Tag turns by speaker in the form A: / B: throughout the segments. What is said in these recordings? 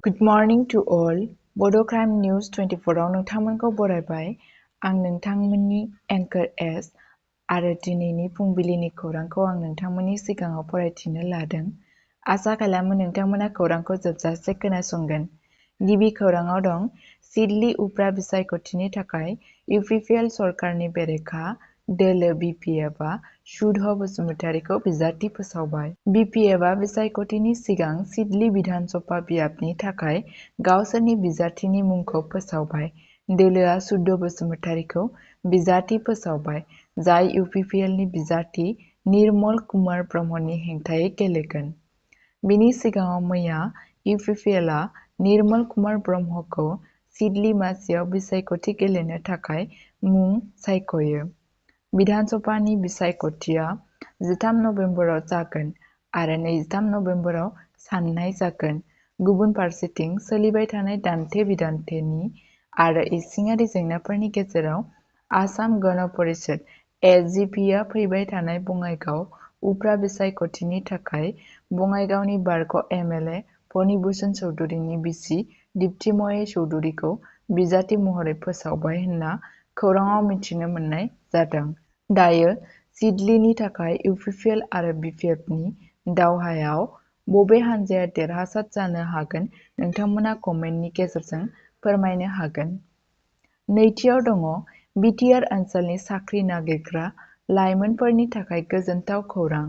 A: Good morning to all. Bodo Crime News 24 आव नोंथांमोनखौ बरायबाय। आं नोंथांमोननि एंकर एस आरो दिनैनि फुंबिलिनि खौरांखौ आं नोंथांमोननि सिगाङाव फरायथिनो लादों। आसा खालामो नोंथांमोना खौरांखौ जोबजासे खोनासंगोन। गिबि खौराङाव दं सिडली उफ्रा बिसायख'थिनि थाखाय इउपिपिएल सरकारनि बेरेखा दोलो बिपिएफआ सुध' बसुमतारीखौ बिजाथि फोसावबाय। बिपिएफआ बिसायख'थिनि सिगां सिडली बिधान सभा बियाबनि थाखाय गावसोरनि बिजाथिनि मुंखौ फोसावबाय। दोलोआ सुध' बसुमतारीखौ बिजाथि फोसावबाय, जाय इउपिपिएलनि बिजाथि निर्मल कुमार ब्रह्मनि हेंथायै गेलेगोन। बिनि सिगाङाव मैया इउपिपिएलआ निर्मल कुमार ब्रह्मखौ सिडली मासियाव बिसायख'थि गेलेनो थाखाय मुं सायख'यो। बिधान सभानि बिसायख'थिया 13 नबेम्बराव जागोन आरो 23 नबेम्बराव साननाय जागोन। गुबुन फारसेथिं सोलिबाय थानाय दान्थे-बिदान्थेनि आरो इसिङारि जेंनाफोरनि गेजेराव आसाम गण परिषद (एसजिपि) आ फैबाय थानाय बङाइगाव उफ्रा बिसायख'थिनि थाखाय बङाइगावनि बारग' एमएलए फणिभूषण चौधुरीनि बिसि दिप्तिमयी चौधुरीखौ बिजाथि महरै फोसावबाय होनना खौराङाव मिथिनो मोननाय जादों। दायो सिडलीनि थाखाय इउपिपिएल आरो बिपिएफनि दावहायाव बबे हानजाया देरहासार जानो हागोन नोंथांमोना कमेन्टनि गेजेरजों फोरमायनो हागोन। नैथियाव दङ बिटिआर ओनसोलनि साख्रि नागिरग्रा लाइमोनफोरनि थाखाय गोजोनथाव खौरां।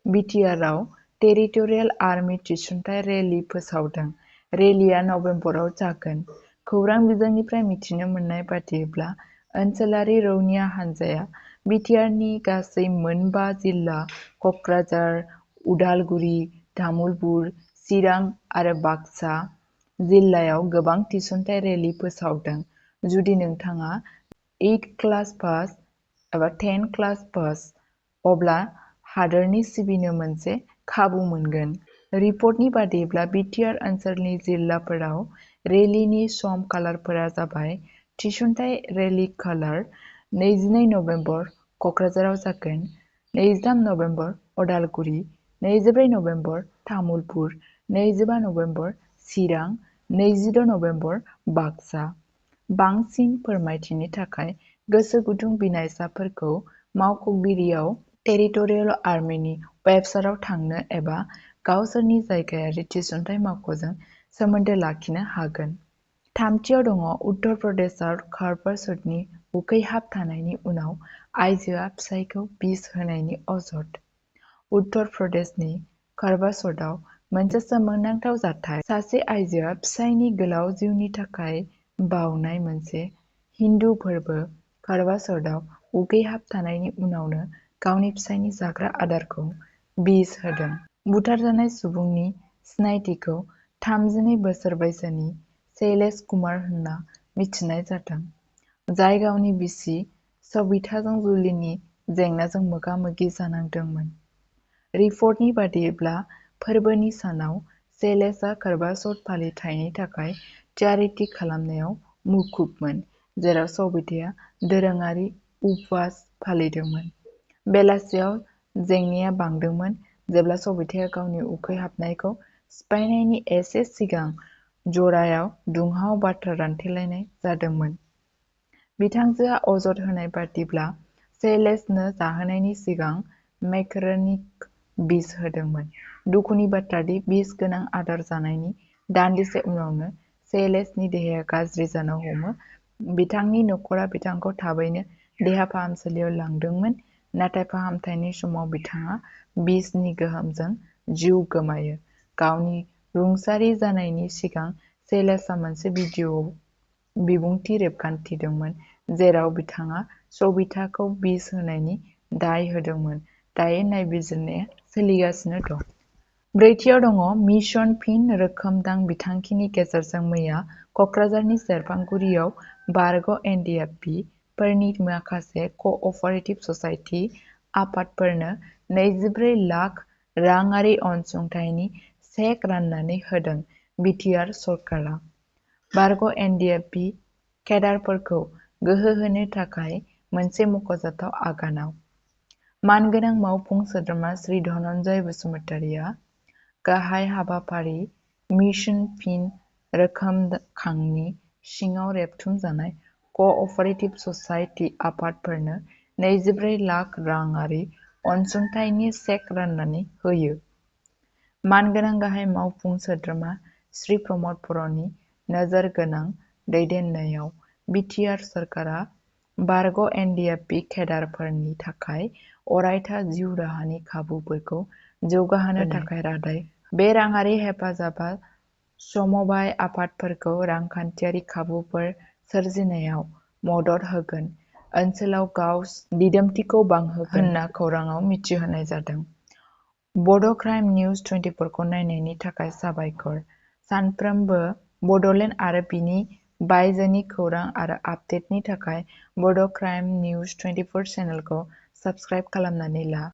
A: बिटिआरआव टेरिटरियेल आर्मि थिसनथाइ रेली फोसावदों। रेलीआ नबेम्बराव जागोन। खौरां बिजोंनिफ्राय मिथिनो मोननाय बादिब्ला ओनसोलारि रौनिया हानजाया बिटिआरनि गासै मोन 5 जिल्ला कक्राझार, उदालगुरि, तामुलपुर, चिरां आरो बाक्सा जिल्लायाव गोबां थिसनथाइ रेली फोसावदों। जुदि नोंथाङा 8 क्लास पास एबा 10 क्लास पास, अब्ला हादोरनि सिबिनो मोनसे खाबु मोनगोन। रिपर्टनि बादिब्ला बिटिआर ओनसोलनि जिल्लाफोराव रेलीनि सम खालारफोरा जाबाय थिसनथाइ रेली खालार 22 नबेम्बर कक्राझाराव जागोन, 23 November Udalguri, 24 November Tamulpur, 25 November Chirang, 26 November Baksa. बांसिन फोरमायथिनि थाखाय गोसो गुदुं बिनायसाफोरखौ मावख'गिरियाव टेरिटरियेल आर्मिनि वेबसाइटआव थांनो एबा गावसोरनि जायगायारि थिसनथाइ मावख'जों सोमोन्दो लाखिनो हागोन। थामथियाव दङ उत्तर प्रदेशआव खरबासतनि उखैहाब थानायनि उनाव आइजोआ फिसायखौ बिस होनायनि अजद। उत्तर प्रदेशनि खरबासतआव मोनसे सोमोनांथाव जाथाय। सासे आइजोआ फिसायनि गोलाव जिउनि थाखाय बावनाय मोनसे हिन्दु फोरबो खरबासतआव उखैहाब थानायनि उनावनो गावनि फिसायनि जाग्रा आदारखौ बिस होदों। बुथारजानाय सुबुंनि सिनायथिखौ 32 बोसोर बैसोनि शैलेश कुमार होनना मिथिनाय जादों, जाय गावनि बिसि सबिताजों जुलिनि जेंनाजों मोगा-मोगि जानांदोंमोन। रिपर्टनि बादिब्ला फोरबोनि सानाव शैलेशआ खरबासत फालिथायनि थाखाय थियारि खालामनायाव मुखुबमोन, जेराव सबिताया दोरोङारि उपवास फालिदोंमोन। बेलासियाव जेंनाया बांदोंमोन जेब्ला सबिताया गावनि उखैहाबनायखौ सिफायनायनि एसे सिगां जरायाव दुंहाव बाथ्रा दान्थेलायनाय जादोंमोन। बिथांजोआ अजद होनाय बादिब्ला शैलेशनो जाहोनायनि सिगां मेकर'निक बिस होदोंमोन। दुखुनि बाथ्रा दि बिस गोनां आदार जानायनि दान्दिसे उनावनो शैलेशनि देहाया गाज्रि जानो हमो। बिथांनि नखरा बिथांखौ थाबैनो देहा फाहामसालियाव लांदोंमोन, नाथाय फाहामथायनि समाव बिथाङा बिसनि गोहोमजों जिउ गोमायो। गावनि रुंसारि जानायनि सिगां शैलेशआ मोनसे भिडिअ'आव बिबुंथि रेबगान्थिदोंमोन, जेराव बिथाङा सबिताखौ बिस होनायनि दाय होदोंमोन। दायो नायबिजिरनाया सोलिगासिनो दं। ब्रैथियाव दङ मिशन फिन रोखोमदां बिथांखिनि गेजेरजों मैया कक्राझारनि सेरफांगुरियाव बारग' एनडिएफबि फोरनि माखासे क'अपारेटिभ ससाइटि आफादफोरनो 24 लाख राङारि अनसुंथाइनि चेक राननानै होदों बिटिआर सरकारा। बारग' एनडिएफबि केडारफोरखौ गोहो होनो थाखाय मोनसे मख'जाथाव आगानाव। मानगोनां मावफुं सोद्रोमा श्री धनन्जय बसुमतारीया गाहाय हाबाफारि मिशन फिन रोखोमखांनि सिङाव रेबथुमजानाय क'अपारेटिभ ससाइटि आफादफोरनो 24 लाख राङारि अनसुंथाइनि चेक राननानै होयो। मानगोनां गाहाय मावफुं सोद्रोमा श्री प्रमद बर'नि नोजोर गोनां दैदेननायाव बिटिआर सोरखारा बारग' एनडिएफबि केडारफोरनि थाखाय अरायथा जिउ राहानि खाबुफोरखौ जौगाहोनो थाखाय रादाय। बे राङारि हेफाजाबा समबाय आफादफोरखौ रांखान्थियारि खाबुफोर सोरजिनायाव मदद होगोन, ओनसोलाव गाव दिदोमथिखौ बांहोगोन होनना खौरांआव मिथिहोनाय जादों। बड' क्राइम निउज 24 खौ नायनायनि थाखाय साबायखर। सानफ्रोमबो बड'लेण्ड आरो बिनि बायजोनि खौरां आरो आपडेटनि थाखाय बड' क्राइम निउज 24 चेनेलखौ साबस्क्राइब खालामनानै ला।